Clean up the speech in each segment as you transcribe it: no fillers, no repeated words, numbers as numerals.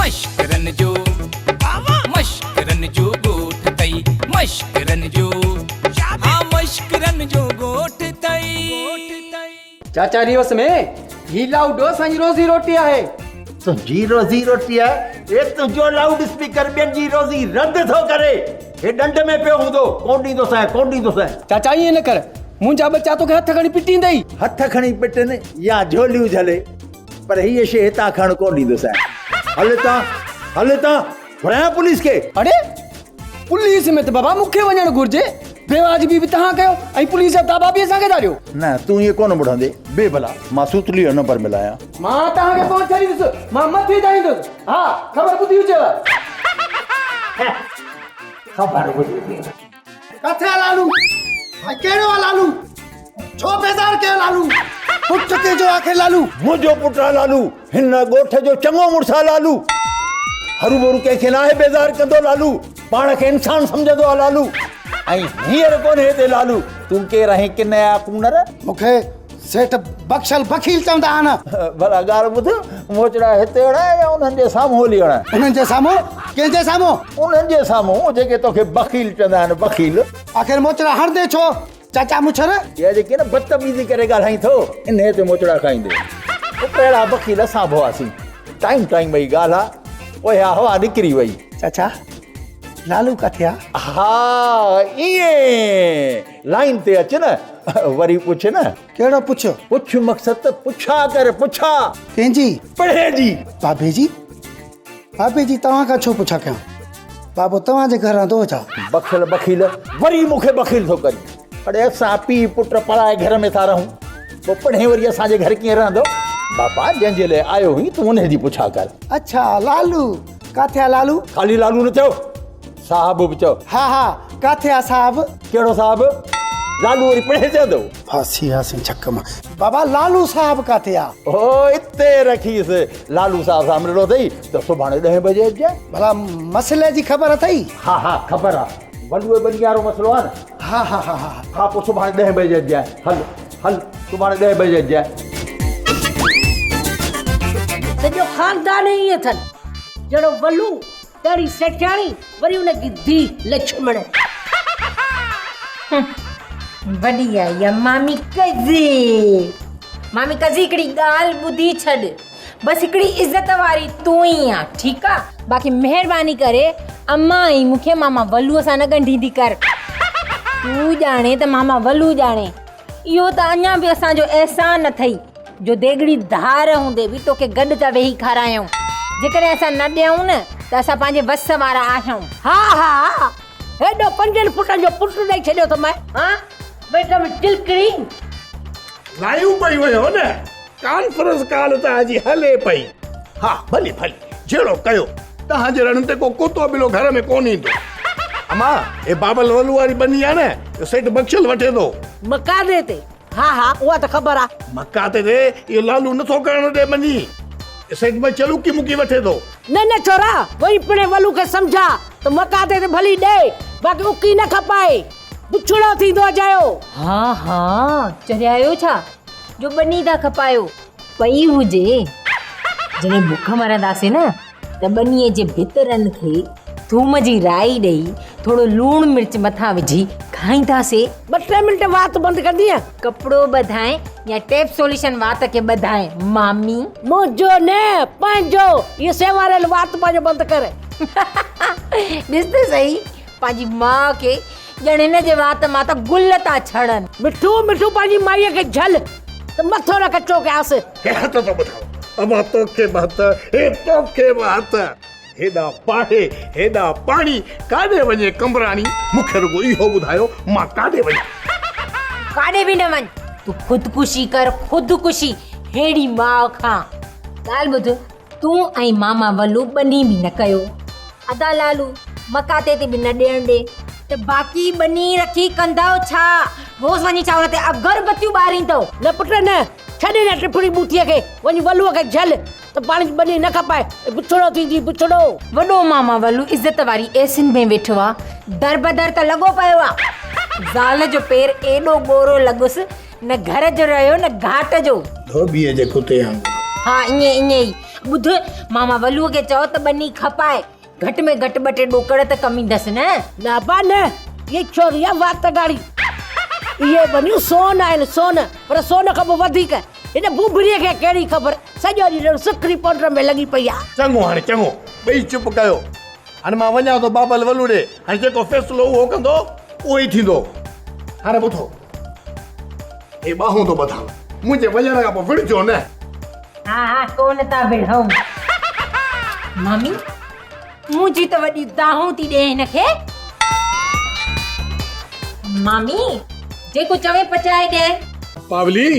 مشڪرن جو مشڪرن جو ڳوٺ اٿئي مشڪرن جو ها مشڪرن جو ڳوٺ اٿئي. چاچا ريوس ۾ هي لائوڊ اسان جي روزي روٽي آهي. تنهنجي روزي روٽي آهي؟ هي تنهنجو لائوڊ اسپيڪر ٻين جي روزي رد ٿو ڪري. هي ڏنڊ ۾ پيو هوندو. ڪونه ڏيندوسانء، ڪونه ڏيندوسانء. چاچا ائين نه ڪر. منهنجا ٻچا توکي هٿ کڻي پٽيندئي. هٿ کڻي پٽن يا جهوليون جهلي، پر هيء شيء هتان کڻڻ ڪونه ڏيندوسانء. هل هتان، هل هتان، گهرايان پوليس کي. اڙي! پوليس ۾ ته بابا مون کي وڃڻ گهرجي. بيواجبي به توهان ڪيو ۽ پوليس جا داٻا به اسان کي ٿا ڏيو. نه، تون ائين ڪونه مڙندين. بي ڀلا، مان سوتليء جو نمبر ملايان. مان توهان کي ڪونه ڇڏيندس. مان مٿي ڌائيندس. ها، خبر ٻڌي هجيو. خبر ٻڌي هجيو. ڪٿي آ لالو؟ ڀائي ڪهڙو آ لالو؟ ڇو بيزار ڪيو لالو؟ پٽ ڪنهن جو آخر لالو؟ منهنجو پٽ آ لالو، هن ڳوٺ جو چڱو مڙس آ لالو. هروڀرو ڪنهن کي ناهي بيزار ڪندو لالو، پاڻ کي انسان سمجهندو آ لالو. ۽ هينئر ڪونهي هتي لالو. تون ڪير آهين ڪن جا ڪونر؟ مون کي سيٺ بخشل بخيل چوندا آهن. ڀلا ڳالهه ٻڌ، موچڙا هتي هڻايان يا انهن جي سامهون هلي هڻايان؟ انهن جي سامهون؟ ڪنهن جي سامهون؟ انهن جي سامهون جيڪي توکي بخيل چوندا آهن، بخيل. آخر موچڙا هڻندين ڇو چاچا مڇر؟ اها جيڪي نه بدتميزي ڪري ڳالهائين ٿو، انهيء تي موچڙا کائيندين. پٽ اهڙا بخيل اسان به هئاسين. ٽائيم ٽائيم جي ڳالهه آ، پوء اها هوا نڪري وئي. چاچا لالو ڪٿي آ؟ ها ائين لائين تي اچ نه وري پڇ نه. ڪهڙو پڇ؟ پڇ مقصد ته پڇا ڪر پڇا. ڪنهن جي؟ پڙهي جي. بابي جي؟ بابي جي توهان کان ڇو پڇا ڪيان؟ بابو توهان جي گهر رهندو هو ڇا؟ بخشل بخيل وري مون کي بخيل ٿو ڪرين. اڙي اسان پيء پٽ پرائي گهر ۾ ٿا رهون پوء پڙهي وري اسان جي گهر ڪيئن رهندو؟ بابا جنهن جي لاء آيو هئين تون انهي جي پڇا ڪر. اڇا لالو! ڪاٿي آ لالو؟ خالي لالو نه چئو صاحب به چئو. ها ها ڪاٿي آ صاحب؟ ڪهڙو صاحب؟ لالو وري پڙهي چوندو. ڦاسي وياسين ڇڪ مان. بابا لالو صاحب ڪاٿي آ؟ او اتي رکيس. لالو صاحب سان ملڻو اٿئي ته سڀاڻي ڏهين بجي اچجانء. ڀلا مسئلي جي خبر اٿئي؟ ها ها خبر آ. ولوء ٻني وارو مسئلو آ نه؟ ها ها ها ها. ها پوء سڀاڻي ڏهين بجي اچجانء. هل هل سڀاڻي ڏهين بجي اچجانء. سڄو خاندان ئي ائين اٿن. جهڙو ولو تهڙي سيٺياڻي وري ان جي ڌيء لڇمڻ. وڏي آئي آ مامي قضي. مامي قضي هڪڙي ڳالهه ٻڌي ڇڏ. بس هڪڙي عزت واري تون ئي آن ٺيڪ آ. باقي مهرباني ڪري امان ۽ مون کي ماما ولوء سان نه ڳنڍيندي ڪر. تون ڄاڻي ته ماما ولو ڄاڻي. اهو ته اڃا به اسان جو احسان اٿئي جو ديڳڙي ڌار هوندي به توکي گڏ ٿا ويهي کارايون. جيڪڏهن اسان نه ڏيون نه ته اسان پنهنجي وس وارا آهيون. ها ها هيڏو پنجن فٽن جو پٽ ڏئي ڇڏيو اٿم. ها پيٽ ۾ چلڪڻي. لايون پيون هيو نه. ڪانفرنس ڪال توهان جي هلي پئي. ها ڀلي ڀلي جهيڙو ڪيو توهان جي رڙن تي ڪو ڪتو ٻلو گهر ۾ ڪونه ايندو. اما هي بابل ولو واري ٻني آ نه اهو سيٺ بخشل وٺي ٿو. مڪادي تي ها ها اها ته خبر آ. مڪادي تي اهو لالو نٿو ڪرڻ ڏي ٻني سيٺ بخشل اڪي مڪي وٺي ٿو. نه نه ڇورا وڃي پڻهين ولو کي سمجهاء ته مڪادي تي ڀلي ڏي باقي اڪي نه کپائي. بڇڙو ٿيندو اجايو. ها ها چريايو ڇا جو ٻني ٿا کپايو. پئي هجي جڏهن بک مرنداسين نه ته ٻنيء جي ڀترن کي ٿوم جي رائي ڏئي ٿورو لوڻ مرچ مٿان وجهي کائينداسين. ٻه ٽي منٽ وات بند ڪندينء؟ ڪپڙو ٻڌائين يا ٽيپ سوليوشن وات کي ٻڌائين مامي. منهنجو نه پنهنجو اهو سيواريل وات پنهنجو بند ڪر. ڏس ته سهي پنهنجي ماء کي ڄڻ هن جي وات مان ته گل ٿا ڇڻن. مٺو مٺو پنهنجي مائيء کي جهل ته مٿو نه ڪچو ڪيانس. هي هٿ ٿو ٻڌاء. امان توکي به هٿ، هي توکي به هٿ. هيڏا باهه، هيڏا پاڻي، ڪاڏي وڃي قمبراڻي؟ مون کي رڳو اهو ٻڌايو مان ڪاڏي وڃان؟ ڪاڏي به نه وڃ، تون خودڪشي ڪر خودڪشي ههڙي ماء کان. ڳالهه ٻڌ، تون ۽ ماما ولو ٻني به نه ڪيو. ادا لالو مڪاتي تي به نه ڏيڻ ڏي. ته باقي ٻني رکي ڪندؤ ڇا؟ روز وڃي ڇا ان تي اگربتيون ٻاريندؤ؟ نه پٽ نه، ڇڏ هن ٽڦڻي ٻوٿيء کي، وڃي ولوء کي جهل ته پاڻ ٻني نه کپائي، بڇڙو ٿيندي بڇڙو. وڏو ماما ولو عزت واري ايسين ۾ ويٺو آ، دربدر ته لڳو پيو آ. زال جو پير ايڏو ڳورو لڳس، نه گهر جو رهيو نه گهاٽ جو. ڌوٻيء جي ڪتي وانگر. ها ائين ائين ئي. ٻڌ، ماما ولوء کي چئو ته ٻني کپائي، گهٽ ۾ گهٽ ٻه ٽي ڏوڪڙ ته ڪم ايندس نه. نه ابا نه، اهي ڇوري آ وات ڳاڙهي. اهي ٻنيون سون آهن سون، پر سون کان به وڌيڪ. هن بوبريء کي ڪهڙي خبر، سڄو ڏينهن ڄڻ سڪري پائوڊر ۾ لڳي پئي آ. چڱو هاڻي چڱو، ٻئي چپ ڪيو. هاڻي مان وڃان ٿو بابل ولو ڏي، هاڻي جيڪو فيصلو اهو ڪندو، اهو ئي ٿيندو. هاڻي ٻڌو، هي ٻانهون ٿو ٻڌان، منهنجي وڃڻ کان پوء وڙهجو نه. ها ها ڪونه ٿا وڙهون. مامي، منهنجي ته وڏي دانهون ٿي ڏئين هن کي. مامي، جيڪو چوين پچائي ڏي. پاولي،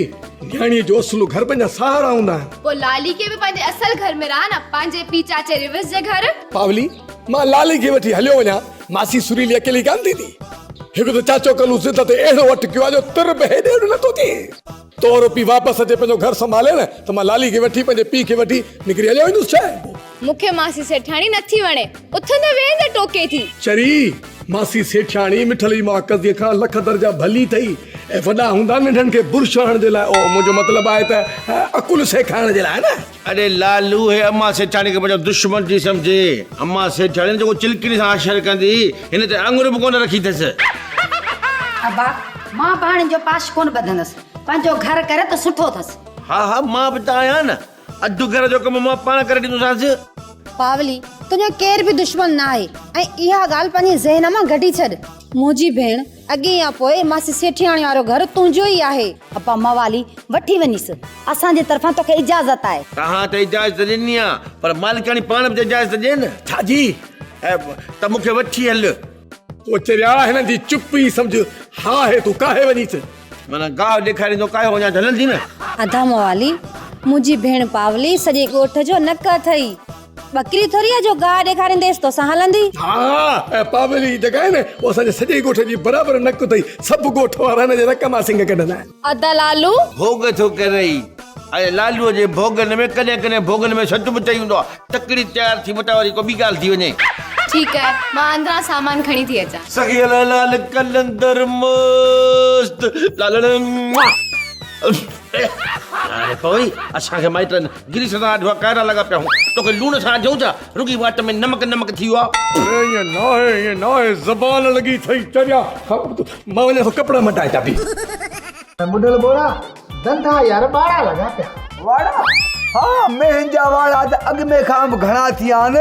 نياڻيء جو اصل گهر پنهنجا ساهرا هوندا آهن. پوء لالي کي به پنهنجي اصل گهر ۾ رهان نه، پنهنجي پيء چاچي ريوس جي گهر. پاولي، مان لالي کي وٺي هليو وڃان، ماسي سريلي اڪيلي ڪانه ٿيندي. هڪ ته چاچو ڪلو ضد تي اهڙو اٽڪيو آهي جو تر به هيڏي هوڏي نٿو ٿئي. تورو پيء واپس اچي پنهنجو گهر سنڀالي نه ته مان لالي کي وٺي پنهنجي پيء کي وٺي نڪري هليو ويندس ڇا آهي پوء. مون کي ماسي سيٺياڻي نٿي وڻي. اٿندي ويهندي ٽوڪي ٿي. چري، ماسي سيٺياڻي مٺل جي ماء قضيي کان لک درجا ڀلي اٿئي ۽ وڏا هوندا ننڍن کي برش هڻڻ جي لاء او منهنجو مطلب آهي ته عقل سيکارڻ جي لاء نه. اڙي لالو هي امان سيٺياڻي کي پنهنجو دشمن ٿي سمجهي. امان سيٺياڻي نه جيڪو چلڪڻي سان حشر ڪندي هن تي آڱر به ڪونه رکي اٿس. ابا مان ڀاڻين جو پاش ڪونه ٻڌندس. پنهنجو گهر ڪري ته سٺو اٿس. ها ها مان به ته آهيان نه. اڌ گهر جو ڪم مان پاڻ ڪري ڏيندوسانس. پاولي، تنهنجو ڪير به دشمن نه آهي ۽ اها ڳالهه پنهنجي ذهن مان گڍي ڇڏ. منهنجي ڀيڻ، اڳي يا پوء ماسي سيٺياڻي وارو گهر تنهنجو ئي آهي. ابا موالي، وٺي وڃيس. اسان جي طرفان توکي اجازت آهي. توهان ته اجازت ڏني آ، پر مالڪياڻي پاڻ به ته اجازت ڏي نه. ڇا جي؟ ته مون کي وٺي هل. او چريا، هنن جي چپ ئي سمجهه ها آهي، تون ڪاهي وڃيس. معنيٰ گاهه ڏيکاريندو ڪاهيو وڃان ته هلندي نه. ادا موالي، منهنجي ڀيڻ پاولي سڄي ڳوٺ جو نڪ اٿئي. ٻڪري ٿوري آ جو گاهه ڏيکارينديس توسان هلندي. ها ها پاولي جيڪا آهي نه اها اسان جي سڄي ڳوٺ جي برابر نڪ اٿئي. سڀ ڳوٺ وارا هن جي نڪ مان سنگ ڪڍندا آهن. ادا لالو. ڀوڳ ٿو ڪرئي. ۽ لالوء جي ڀوڳن ۾ ڪڏهن ڪڏهن ڀوڳن ۾ سچ به چئي ويندو آ. تڪڙي تيار ٿي متان وري ڪو ٻي ڳالهه ٿي وڃي. ٺيڪ آهي مان اندران سامان کڻي ٿي اچان. سخي لال قلندر مست لالڻ. هاڻي پوي اسان کي مائٽن گريس سان اڍوا ڪائرا لڳا پيا هون. توکي لوڻ سان اڍيون ڇا؟ رڳي واٽ ۾ نمڪ نمڪ ٿي ويو آ. ائين ناهي ائين ناهي زبان لڳي ٿئي چريا. مان وڃان ٿو ڪپڙا مٽائي اچان پي. ٻڍل ٻوڙا، ڌنڌا يار ٻاڙا لڳا پيا. واڙا؟ ها مينهن جا واڙا ته اڳ ۾ کان به گهڻا ٿي ويا آهن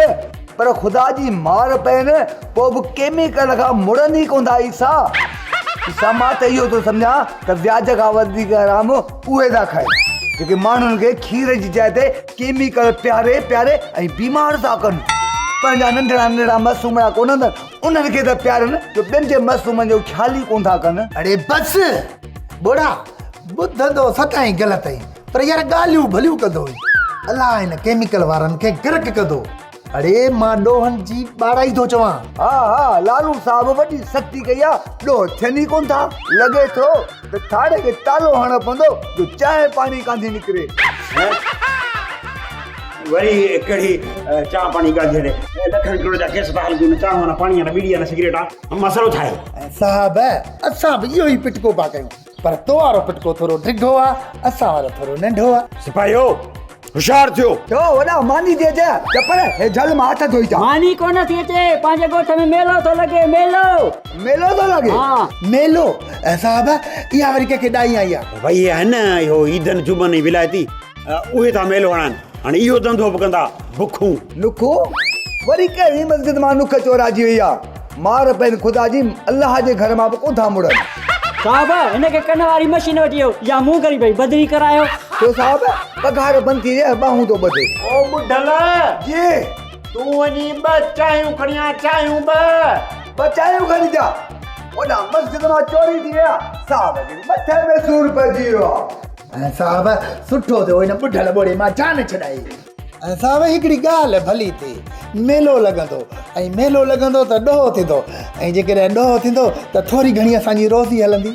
پر خدا جي مار پئين پوء به ڪيميڪل کان مڙن ئي ڪونه ٿا عيسيٰ. عيسيٰ مان ته اهو ٿو سمجهان ته وياج کان وڌيڪ حرام اهي ٿا کائن جيڪي ماڻهن کي کير جي جاء تي ڪيميڪل پياري پياري ۽ بيمار ٿا ڪن. پنهنجا ننڍڙا ننڍڙا معصومڙا ڪونه اٿن انهن کي ته پيارن جو ٻين جي معصومن جو خيال ئي ڪونه ٿا ڪن. اڙي بس ٻوڙا ٻڌندو سدائين غلط آهين پر يار ڳالهيون ڀليون ڪندو آهين. الله هن ڪيميڪل وارن کي غرق ڪندو. اڙي مان ڏوهن جي ٻاڙائي ٿو چوان. ها ها لالو صاحب وڏي سختي ڪئي آ ڏوهه ٿين ئي ڪونه ٿا. لڳي ٿو ته ٿاڙي کي تالو هڻڻو پوندو جو چانهه پاڻي ڪانه ٿي نڪري. وري ڪهڙي چانهه پاڻي ڳالهه ٿي هلي. لکن ڪروڙ جا ڪيس ٿا هلن نه چانهه نه پاڻي نه ٻيڙي نه سگريٽ آ مسئلو ڇا آهي. صاحب اسان به اهو ئي پٽڪو پيا ڪيون پر تو وارو پٽڪو ٿورو ڊگهو آ اسان وارو ٿورو ننڍو آ. سپاهيو هوشيار ٿيو. ڇو وڏا ماني ٿي اچي چپڙ هي جهل مان هٿ ڌوئي اچان. ماني ڪونه ٿي اچي پنهنجي ڳوٺ ۾ ميلو ٿو لڳي ميلو. ميلو ٿو لڳي؟ ها. ميلو صاحب اها وري ڪنهن کي ڏائي آئي آ. ڀئي اهي آهن نه اهو عيدن جمعن ۽ ولايتي اهي ٿا ميلو هڻائن هاڻي اهو ڌنڌو به ڪندا بکون. نکون؟ وري ڪهڙي مسجد مان نک چورائجي وئي آ؟ مار پين خدا جي الله جي گهر مان به ڪونه ٿا مڙن. صاحب هن کي ڪن واري مشين وٺي ڏيو يا مون غريب جي بدلي ڪرايو. ڇو صاحب پگهار بند ٿي وئي ٻانهون ٿو ٻڌي. او ٻڍل! جي. تون وڃي ٻه چانهيون کڻي آ چانهيون ٻه. ٻه چانهيون کڻي اچان. هوڏانهن مسجد مان چوري ٿي وئي آ صاحب کي مٿي ۾ سور پئجي ويو آ. ۽ صاحب سٺو ٿيو هن ٻڍل ٻوڙي مان جان ڇڏائي. ۽ صاحب هڪڙي ڳالهه ڀلي ٿي ميلو لڳندو ۽ ميلو لڳندو ته ڏوهه ٿيندو ۽ جيڪڏهن ڏوهه ٿيندو ته ٿوري گهڻي اسان جي روزي هلندي.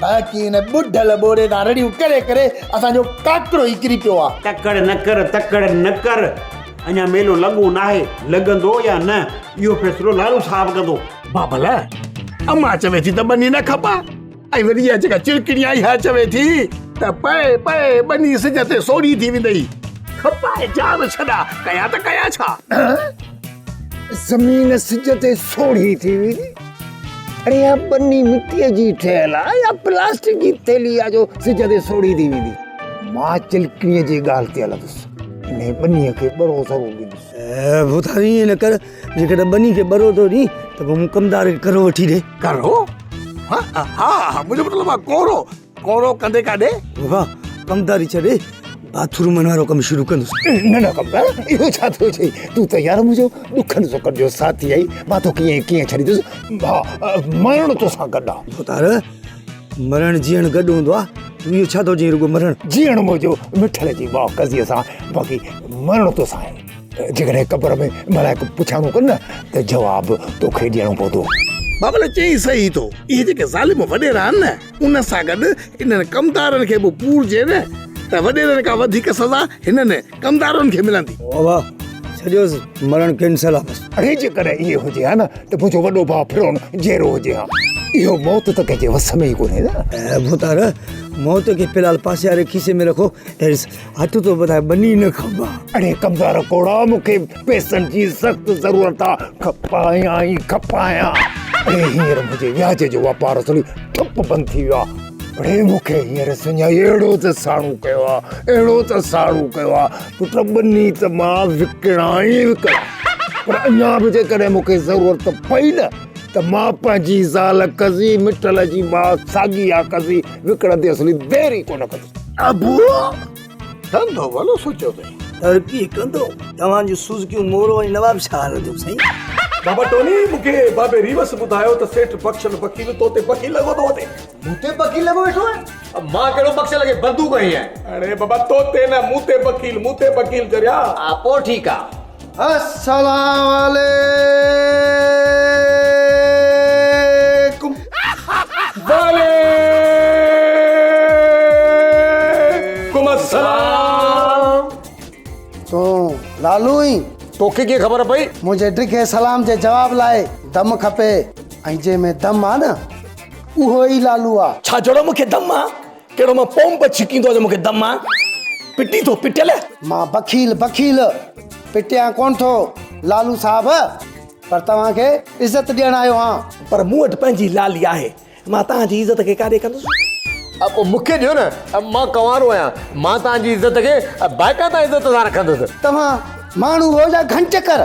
باقي هن ٻڍل ٻوڙي تان رڙيون ڪري ڪري اسان جو ڪاڪڙو ئي ڪري پيو آ. تڪڙ نه ڪر تڪڙ نه ڪر اڃا ميلو لڳو ناهي لڳندو يا نه اهو فيصلو لالو صاحب ڪندو. بابل امان چوي ٿي ته ٻني نه کپا. ۽ وري اها جيڪا چرڪڻي آئي اها چوي ٿي ته پئي پئي ٻني سج تي سوڙهي ٿي ويندئي. کپائي جان ڇڏا، ڪيان ته ڪيان ڇا؟ زمين سج تي سوڙهي ٿي ويندي. اڙي اها ٻني مٽيء جي ٺهيل آ يا پلاسٽڪ جي ٿيلهي آ جو سج تي سوڙهي ٿي ويندي. مان چلڪڻيء جي ڳالهه تي هلندس. انهيء ٻنيء کي ٻرو ضرور ڏيندس. ڀوتار ائين نه ڪر، جيڪڏهن ٻني کي ٻرو ٿو ڏين ته پوء مون ڪمدار کي ڪرو وٺي ڏي. ڪرو؟ ها ها منهنجو مطلب آ ڪورو. ڪورو ڪندي ڪاڏي؟ بابا ڪمداري ڇڏي باٿرومن وارو ڪم شروع ڪندس. نه نه ڪمدار اهو ڇا ٿو چئين؟ تون ته يار منهنجو ڏکن سکن جو ساٿي آهين، مان توکي ائين ڪيئن ڇڏيندس؟ ها مرڻ توسان گڏ آ. ڀوتار مرڻ جيئڻ گڏ هوندو آ، تون اهو ڇا ٿو چئين رڳو مرڻ؟ جيئڻ منهنجو مٺل جي ماء قضيي سان باقي مرڻ توسان آهي. جيڪڏهن قبر ۾ ملائڪ پڇاڻو ڪن نه ته جواب توکي ڏيڻو پوندو. بابل چئين صحيح ٿو، اهي جيڪي ظالم وڏيرا آهن نه ان سان گڏ انهن ڪمدارن کي به پورجي نه ته وڏيرن کان وڌيڪ سزا هنن ڪمدارن کي ملندي. بابا ڇڏيوس مرڻ ڪينسل آ بس. اڙي جيڪڏهن ائين هجي ها نه ته منهنجو وڏو ڀاء فرعون جيئرو هجي ها. اهو موت ته ڪنهن جي وس ۾ ئي ڪونهي نه. ڀوتار موت کي في الحال پاسياري کيسي ۾ رکو ۽ هٿ ٿو ٻڌائي ٻني نه کپا. اڙي ڪمزار ڪوڙا مون کي پئسن جي سخت ضرورت آ کپايان ئي کپايان. اڙي هينئر منهنجي وياج جو واپار اصلي ٺپ بند ٿي ويو آ. اڙي مون کي هينئر سڃائي اهڙو ته ساڻو ڪيو آ اهڙو ته ساڻو ڪيو آ پٽ ٻني ته مان وڪڻان ئي وڪڻان پر اڃا به جيڪڏهن مون کي ضرورت پئي نه ته مان پنهنجي زال قضي مٺل جي ماء ساڳي آ قضي وڪڻندي اصلي دير ئي ڪونه ڪندس. ابو ڌنڌو ڀلو سوچيو اٿئي. ترقي ڪندو توهان جون سوزڪيون مورو ۽ نواب شاهه هلنديون سائين. بابا ٽوني مون کي بابي ريوس ٻڌايو ته سيٺ بخشل وڪيل تو تي بخيل لڳو ٿو وتي. مون تي بخيل لڳو ويٺو آهي؟ مان ڪهڙو بخشل کي بندوق هنئي آهي. اڙي بابا تو تي نه مون تي بخيل مون تي بخيل چريا. ها پوء ٺيڪ آ. السلام عليڪم. وعليڪم السلام. تون لالو ئين؟ توکي ڪيئن خبر پئي؟ منهنجي ڊگهي سلام جي جواب لاء دم کپي ۽ جنهن ۾ دم آ نه اهو ئي لالو آ. ڇا جهڙو مون کي دم آ؟ ڪهڙو مان پمپ ڇڪيندو آ جو مون کي دم آ؟ پٽي ٿو پٽيل. مان بخيل بخيل پٽيان ڪونه ٿو لالو صاحب پر توهان کي عزت ڏيڻ آيو آهيان. پر مون وٽ پنهنجي لالي آهي مان توهان جي عزت کي ڪاڏي ڪندس. پوء مون کي ڏيو نه مان ڪنوارو آهيان مان توهان جي عزت کي باقاعده عزت سان رکندس. توهان ماڻهو هو يا گهنٽ ڪر؟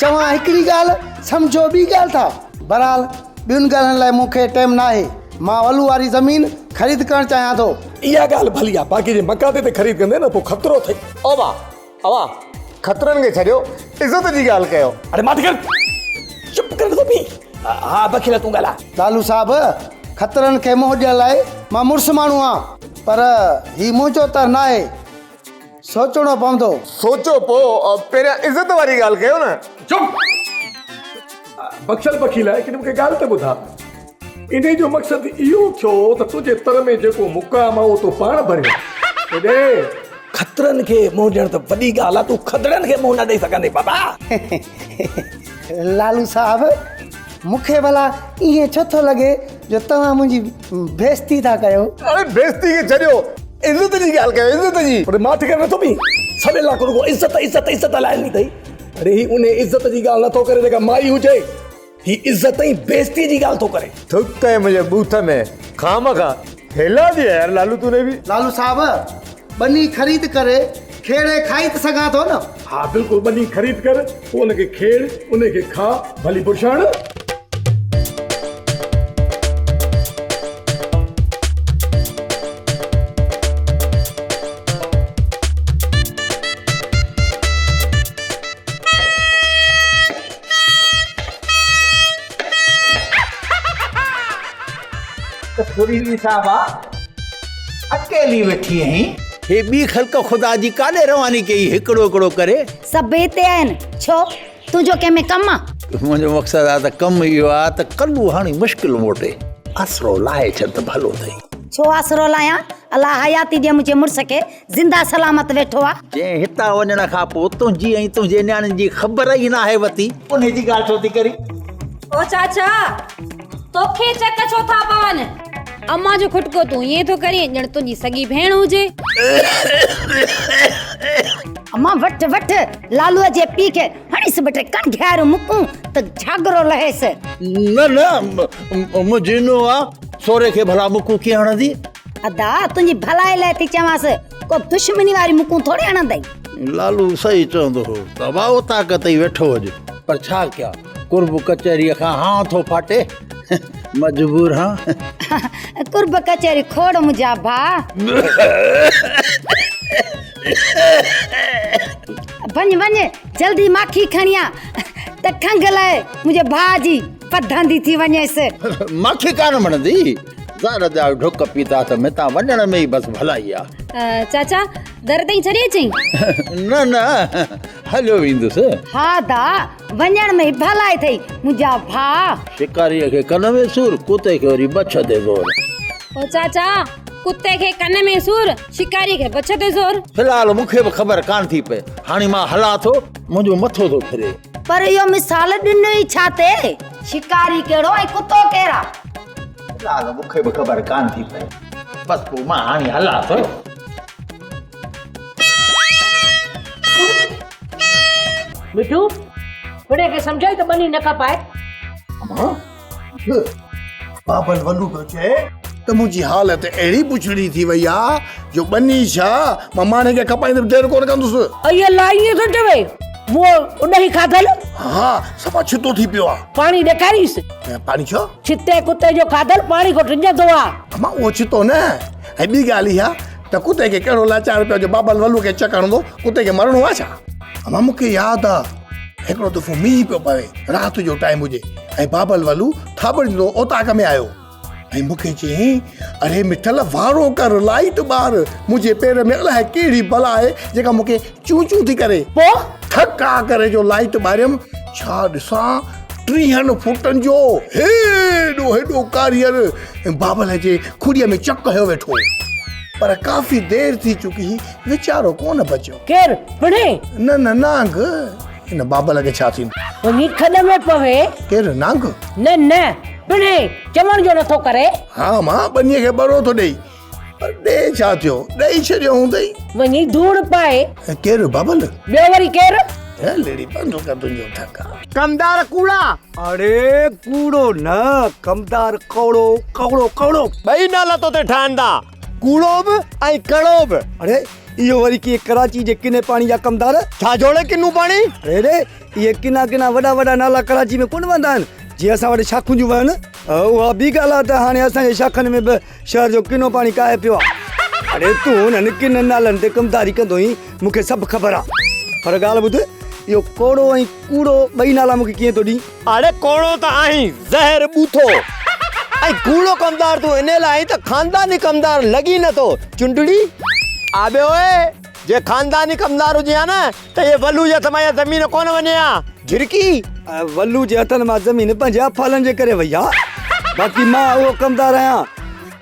چوان هڪڙي ڳالهه سمجهو ٻي ڳالهه ٿا. بهرحال ٻين ڳالهين لاء مون کي ٽيم ناهي. مان ولو واري زمين خريد ڪرڻ چاهيان ٿو. اها ڳالهه ڀلي آ، باقي جي مقاطي تي خريد ڪندين نه پوء خطرو اٿئي. او با، اوهان خطرن کي ڇڏيو، عزت جي ڳالهه ڪيو. اڙي ماٺ ڪر، چپ ڪري نٿو بيهين. ها بخيل تون ڳالهاء. لالو صاحب، خطرن کي منهن ڏيڻ لاء مان مڙس ماڻهو آهيان، پر هي منهنجو تر ناهي. سوچڻو پوندو. سوچو پوء، پهريان عزت واري ڳالهه ڪيو نه. چپ! بخشل بخيل، هڪڙي مون کي ڳالهه ته ٻڌاء. انهيء جو مقصد اهو ٿيو ته تنهنجي تر ۾ جيڪو مقام آهي اهو تو پاڻ ڀريو. هيڏي! خطرن کي منهن ڏيڻ ته وڏي ڳالهه آهي، تون خطرن کي منهن نه ڏئي سگهندين بابا. لالو صاحب، مون کي ڀلا ائين ڇو ٿو لڳي جو توهان منهنجي بيعزتي ٿا ڪيو؟ اڙي بيعزتي کي ڇڏيو، عزت جي ڳالهه ڪيو، عزت جي. اڙي ماٺ ڪري نٿو بيهين؟ سڄو علائقو رڳو عزت عزت عزت هلائي ڏني اٿئي. اڙي هي انهيء عزت جي ڳالهه نٿو ڪري جيڪا مائي هجي. هي عزت ۽ بيعزتي جي ڳالهه ٿو ڪري. ٿڪ ڪئي منهنجي ٻوٿ ۾ خامخا ڦيلا ديا يار لالو توني ڀي. لالو صاحب ٻني خريد ڪري کيڙي کائي ته سگهان ٿو نه. ها بلڪل ٻني خريد ڪر پوء ان کي کيڙ ان کي کاء ڀلي برشاڻ. ته سريلي صاحبه اڪيلي ويٺي آهين. هي ٻي خلق خدا جي ڪاڏي رواني ڪئي هڪڙو هڪڙو ڪري. سڀ هتي آهن ڇو تنهنجو ڪنهن ۾ ڪم آ؟ منهنجو مقصد آ ته ڪم اهو آ ته ڪلو هاڻي مشڪل موٽي. آسرو لاهي ڇڏ ته ڀلو اٿئي. ڇو آسرو لاهيان؟ الله حياتي ڏي منهنجي مڙس کي زنده سلامت ويٺو آ. جنهن هتان وڃڻ کان پوء تنهنجي ۽ تنهنجي نياڻين جي خبر ئي ناهي وتي، انهي جي ڳالهه ڇو ٿي ڪرين؟ او چاچا! توکي چڪ ڇو ٿا پون؟ امان جو کٽڪو تون ائين ٿو ڪرين ڄڻ تنهنجي سڳي ڀيڻ هجي. امان وٺ وٺ لالوء جي پيء کي هڻيس ٻه ٽي ڪنڍياريون مڪون ته جهاڳرو لهيس. نه نه منهنجي نونهن آ، سوري کي ڀلا مڪون ڪيئن هڻندي؟ ادا تنهنجي ڀلائي لاء ٿي چوانس، ڪو دشمني واري مڪون ٿوري هڻندئي. لالو صحيح چوندو هو ته ابا اوطاق تي ئي ويٺو هج، پر ڇا ڪيان، قرب ڪچهريء کان هانء ٿو ڦاٽي، مجبور هان. قرب ڪچهري کوڙ منهنجا ڀاء. وڃ وڃ جلدي ماکي کڻي آ ته کنگهه لهي منهنجي ڀاء جي پڌندي ٿي وڃيس. ماکي ڪانه وڻندي، زهر جا ڍڪ پيتا اٿم، هتان وڃڻ ۾ ئي بس ڀلائي آ. چاچا در تائين ڇڏي اچئين؟ نه نه هليو ويندس. ها دا وڃڻ ۾ ئي ڀلائي اٿئي منهنجا ڀاء. شڪاريء کي ڪن ۾ سور، ڪتي کي وري بڇ تي زور. او چاچا ڪتي کي ڪن ۾ سور، شڪاريء کي بڇ تي زور. في الحال مون کي به خبر ڪانه ٿي پئي. هاڻي مان هلان ٿو، منهنجو مٿو ٿو ڦري. پر اهو مثال ڏنو ئي ڇا تي؟ شڪاري ڪهڙو ۽ ڪتو ڪير آ؟ في الحال مون کي به خبر ڪانه ٿي پئي. بس پوء مان هاڻي هلان ٿو. مٺو، پڻهين کي سمجهائي ته ٻني نه کپائي. امان، بابل ولو پيو چئي ته منهنجي حالت اهڙي بڇڙي ٿي وئي آ جو ٻني ڇا مان ماڻهي کي کپائيندي به دير ڪونه ڪندس. ائي الله ائين ٿو چوي؟ مون اڏهي کاڌل. ها صفا ڇتو ٿي پيو آ. پاڻي ڏيکاريس. پاڻي ڇو؟ ڇتي ڪتي جو کاڌل پاڻي کان ڊڄندو آ. امان اهو ڇتو نه ۽ ٻي ڳالهه اها ته ڪتي کي ڪهڙو لاچار پيو جو بابل ولو کي چڪ هڻندو ڪتي کي مرڻو آ ڇا؟ امان مون کي ياد آ هڪڙو دفعو مينهن پيو پوي، رات جو ٽائيم هجي ۽ بابل ولو ٿاٻڙجندو اوطاق ۾ آيو ۽ مون کي چيائين، اڙي مٺل وارو ڪر لائيٽ ٻار، منهنجي پير ۾ الائي ڪهڙي بلا آهي جيڪا مون کي چون چون ٿي ڪري. پوء؟ ٺڪا ڪري جو لائيٽ ٻاريم، ڇا ڏسان ٽيهن فوٽن جو هيڏو هيڏو ڪاريهر بابل جي کڙيء ۾ چڪ هنيو ويٺو هو. پر ڪافي دير ٿي چڪي هئي، ويچارو ڪونه بچيو. ڪير؟ پڻهين؟ نه نه نانگ، هن بابل کي ڇا ٿيندو؟ وڃي کڏ ۾ پوي. ڪير؟ نانگ؟ نه نه پڻهين، چوڻ جو نٿو ڪري. ها مان ٻنيء کي ٻرو ٿو ڏئي، پر ڏي ڇا ٿيو؟ ڏئي ڇڏيو هوندئي. وڃي ڌوڙ پائي. ڪير؟ بابل؟ ٻيو وري ڪير؟ هلڙي بند ڪر تنهنجو ٺڪا. ڪمدار ڪوڙا. اڙي ڪوڙو نه، ڪمدار ڪوڙو، ڪوڙو، ڪوڙو. ٻئي نالا توتي ٺاهن ٿا. ڪوڙو به ۽ ڪڙو به. اڙي اهو وري ڪيئن ڪراچي جي ڪني پاڻي جا ڪمدار. ڇا جوڙي ڪنو پاڻي؟ اڙي ري اهي ڪنا ڪنا وڏا وڏا نالا ڪراچي ۾ ڪونه وهندا آهن جي اسان وٽ شاخون جون وهن. اها ٻي ڳالهه آهي ته هاڻي اسان جي شاخن ۾ به شهر جو ڪنو پاڻي ڪاهي پيو آهي. اڙي تون انهن ڪنن نالن تي ڪمداري ڪندو هئين مون کي سڀ خبر آهي. پر ڳالهه ٻڌ اهو ڪوڙو ۽ ڪوڙو ٻئي نالا مون کي ڪيئن ٿو ڏين؟ اڙي ڪوڙو ته آهين زهر ٻوٿو ۽ ڪوڙو ڪمدار تون انهي لاء آهين ته خانداني ڪمدار لڳين نه ٿو چونڊڙي آبي اوئي جي خانداني ڪمدار هجين ها نه ته اهي ولو جي هٿ مان اها زمين ڪونه وڃي ها جهرڪي. ولو جي هٿن مان زمين پنهنجي افعالن جي ڪري وئي ها باقي مان اهو ڪمدار آهيان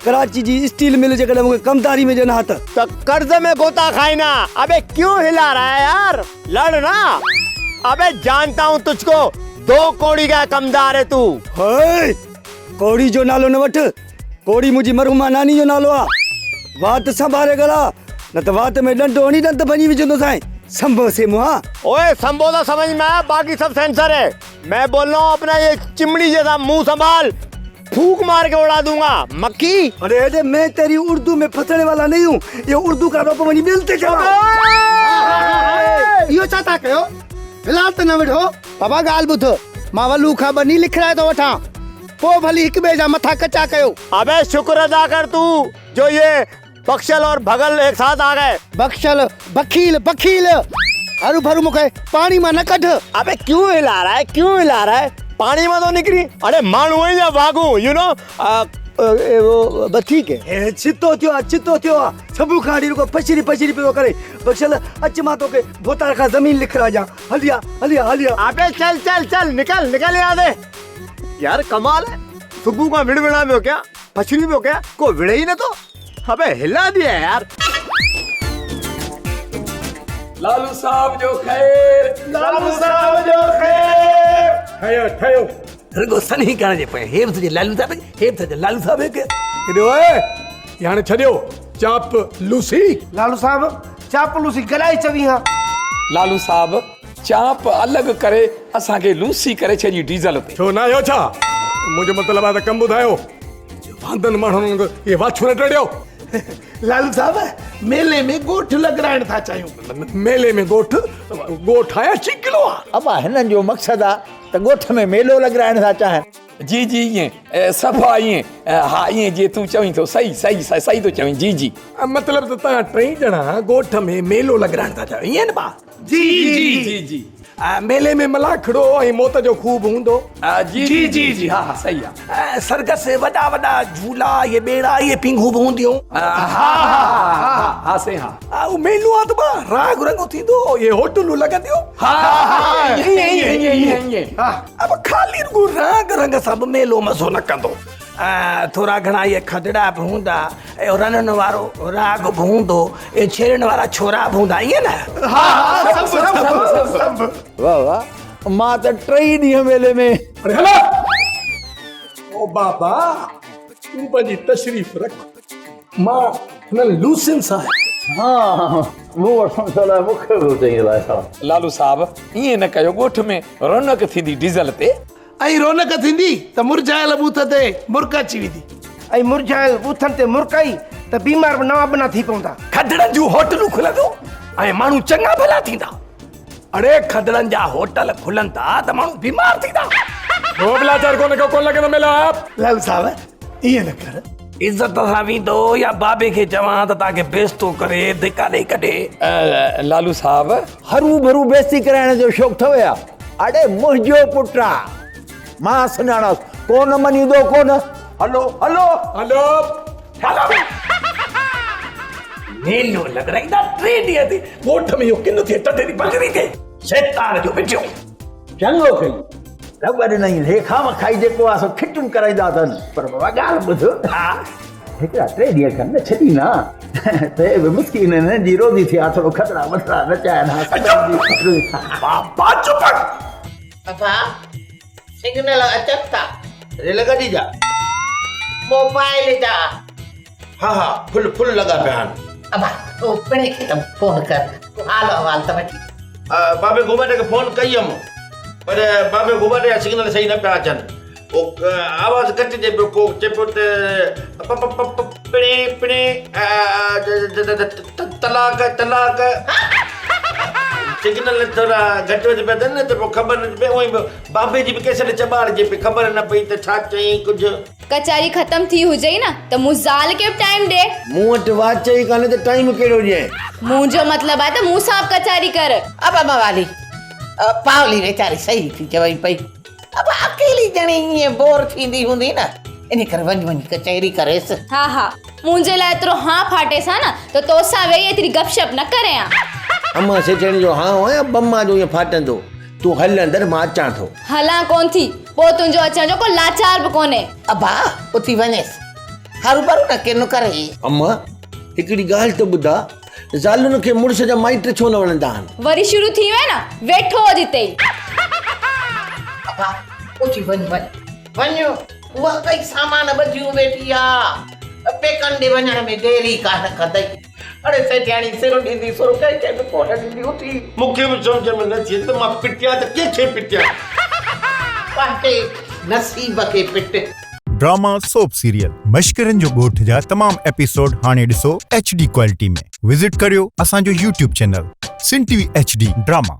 ڪراچي جي اسٽيل مل جيڪڏهن مون کي ڪمداري ۾ ڏين ها ته. ته قرض ۾ غوطا کائين ها ابي ڪيون هلا رها هي يار. لڙ نه ابي جانتا هون تجھ ڪو دو ڪوڙي ڪا ڪمدار هي تو. هي ڪوڙي جو نالو نه وٺ ڪوڙي منهنجي مرحومه ناني جو نالو آ وات سنڀاري ڳالهاء نه ته وات ۾ ڏنڊو هڻي ڏند ڀڃي وجهندوسانء سنڀو سي منهان. اوئي سنڀو ته سمجھ ۾ آيا باقي سب سينسر هي مين بول رها هون اپنا يي چمڙي جيسا منهن سنڀال ڦوڪ مار ڪي اڙا دونگا مکي. اڙي هيڏي مين تيري اردو ۾ ڦسڻي والا نهين هون اهو اردو ڪا روپ وڃي ٻين تي چڙهاء. اهو ڇا ٿا ڪيو؟ في الحال ته نه وڙهو. بابا ڳالهه ٻڌ، مان ولو کان ٻني لکرائي ٿو وٺان، پوء ڀلي هڪ ٻئي جا مٿا ڪچا ڪيو. ابي شڪر ادا ڪر تون جو يي بخشل اور ڀڳل ايڪ ساٿ آ گئي. بخشل، بخيل، بخيل! هروڀرو مون کي پاڻي مان نه ڪڍ. ابي ڪيون هلا رها هي، ڪيون هلا رها هي، پاڻي مان ٿو نڪرين، اڙي ماڻهو آهين يا واڳون، يو نو، بس ٺيڪ هي. هي ڇتو ٿيو آ، ڇتو ٿيو آ، صبح کان وٺي رڳو پشري پشري پيو ڪري. بخشل، اچ مان توکي ڀوتار کان زمين لکرائي ڏيان. هلي آ، هلي آ، هلي آ. ابي چل چل چل، نڪل نڪل يهان سي. يار ڪمال هي، صبح کان وڙ وڙان پيو ڪيان، پشري پيو ڪيان، ڪو وڙهي ئي نٿو. ابي هلا ديا يار. لالو صاحب جو خير. لالو صاحب جو خير. ٺهيو ٺهيو رڳو سنهي ڪرڻ جي پويان هي به تنهنجي لالو صاحب هي به تنهنجي لالو صاحب هڪ ڪيڏو اي هاڻي ڇڏيو چاپ لوسي. لالو صاحب چاپ لوسي گڏائي چوين ها. لالو صاحب چانپ الڳ ڪري اسان کي لوسي ڪري ڇڏي ڊيزل تي. ڇو ناهيو ڇا؟ منهنجو مطلب آهي ته ڪم ٻڌايو. واندن ماڻهن وانگر اهي واڇون نه ٽڙيو. لالو صاحب ميلي ۾ ڳوٺ لڳرائڻ ٿا چاهيون. ميلي ۾ ڳوٺ؟ ڳوٺ آ يا چيڪلو آ؟ ابا هنن جو مقصد آ ته ڳوٺ ۾ ميلو لڳرائڻ ٿا چاهين. جي جي ائين صفا ائين ها ائين جيئن تون چوين ٿو صحيح صحيح صحيح ٿو چوين جي جي. مطلب ته توهان ٽئي ڄڻا ڳوٺ ۾ ميلو لڳرائڻ ٿا چاهيو ائين نه ڀاء؟ جي جي جي جي. ميلي ۾ ملاکڙو ۽ موت جو کوهه به هوندو؟ جي جي جي جي ها ها صحيح آ. سرگس وڏا وڏا جهولا اهي ٻيڙا اهي پينگهون به هونديون. ها ها ها ها سائين ها. اهو ميلو آ ته ڀاء راڳ رنگ ٿيندو اهي هوٽلون لڳنديون. ها ها ائين ائين ائين ائين. اب خالي رڳو راڳ رنگ سان به ميلو مزو نه ڪندو. ٿورا گهڻا اهي کدڙا به هوندا، اهو رنن وارو راڳ به هوندو، اهي ڇيرين وارا ڇورا به هوندا، ائين نه؟ ها ها سڀ سڀ سڀ. واه واه مان ته ٽئي ڏينهن ميلي ۾. اڙي هلو او بابا تون پنهنجي تشريف رک مان هنن لوسين سان. ها مون وٽ سمجهه لاء مون کي به چئين الائي ڇا. لالو صاحب ائين نه ڪيو ڳوٺ ۾ رونق ٿيندي ڊيزل تي. ۽ رونق ٿيندي ته مرجهايل ٻوٿ تي مرڪ اچي ويندي. ۽ مرجهايل ٻوٿن تي مرڪ آئي ته بيمار به نوان ٻنا ٿي پوندا. کدڙن جون هوٽلون کلنديون ۽ ماڻهو چڱا ڀلا ٿيندا. اڙي کدڙن جا هوٽل کلندا ته ماڻهو بيمار ٿيندا. ڪو به لاچار ڪونه ڪو ڪونه لڳندو ميلو آپ. لال صاحب ائين نه ڪر. عزت سان ويندو يا بابي کي چوان ته توهان کي بيستو ڪري ڌڪا ڏئي ڪڍي. لالو صاحب. هرو ڀرو بيستي ڪرائڻ جو شوق اٿئو يا؟ اڙي منهنجو پٽ آ، مان سڃاڻانس، ڪونه مڃيندو ڪونه. هلو هلو. هلو هلو. ميلو لڳرائيندا ٽي ڏينهن تي ڳوٺ ۾ اهو ڪن ٿئي ٽڍي the پڃري ٿئي شيطان جو وجهيو. چڱو ڪئي رب ڏنئي ليکا مکائي جيڪو آ سو کٽون ڪرائيندا اٿن پر بابا ڳالهه ٻڌ. ها. هڪڙا ٽي ڏينهن کن نه ڇڏين ها ته به مسڪين هنن جي روزي ٿئي ها ٿورو کدڙا وڌڙا نچائن ها سڀن جي روزي بابا چپ ڪر. ابا سگنل اچن ٿا. ريل گاڏي جا. موبائل جا. ها ها فل فل لڳا پيا آهن. ابا تو پڻهين کي ته فون ڪر ڪو حال احوال ته وٺي. بابي گهوٻاٽي کي فون ڪئي هيم پر بابي گهوٻاٽي جا سگنل صحيح نه پيا اچن. ڪو آواز ڪٽجي پيو ڪو چئي پيو ته پ پ پ پ پڻي پڻي طلاق طلاق سگنل ٿورا گهٽ وڌ پيا ٿين نه ته پوء خبر نه پئي اونئي بابي جي به ڪيسٽ چٻاڙجي پئي خبر نه پئي ته ڇا چيائين ڪجهه. ڪچهري ختم ٿي هجئي نه ته مون زال کي به ٽائيم ڏي. مون وٽ واچ ئي ڪانهي ته ٽائيم ڪهڙو ڏئين. منهنجو مطلب آهي ته مون سان به ڪچهري ڪر. ابا موالي پاولي ويچاري صحيح ٿي چوئي پئي. ابا اڪيلي ڄڻي ائين بور ٿيندي هوندي نه ان ڪري وڃ وڃي ڪچهري ڪريس. ها ها منهنجي لاء ايترو هانء ڦاٽيس ها نه ته توسان ويهي ايتري گپ شپ نه ڪرين ها. امان سيٺياڻي جو هانء آ يا بما جو ائين ڦاٽندو. تون هل اندر مان اچان ٿو. هلان ڪونه ٿي پوء تنهنجو اچڻ جو ڪو لاچار به ڪونهي. ابا اٿي وڃيس هروڀرو نه ڪن ڪري. امان هڪڙي ڳالهه ته ٻڌاء زالن کي مڙس جا مائٽ ڇو نه وڻندا آهن؟ وري شروع ٿي وئين نه، ويٺو هج اتي ئي. ابا، اٿي وڃ وڃ وڃ، اها ڪئي سامان ٻڌيون ويٺي آ، پيڪن ڏي وڃڻ ۾ دير ئي ڪانه ڪندئي. اڙي سيٺياڻي سر ڏيندي سر ڪنهن کي به ڪونه ڏيندي، اٿي. مون کي به سمجهه ۾ نه ٿي اچي ته مان پٽيان ته ڪنهن کي پٽيان؟ پنهنجي نصيب کي پٽ. ڊراما سوپ سيريل مشڪرن جو ڳوٺ جا تمام ايپيسوڊ هاڻي ڏسو ايڇ ڊي ڪوالٽي ۾ وزٽ ڪريو اسان جو YouTube channel Sindh T V H D drama.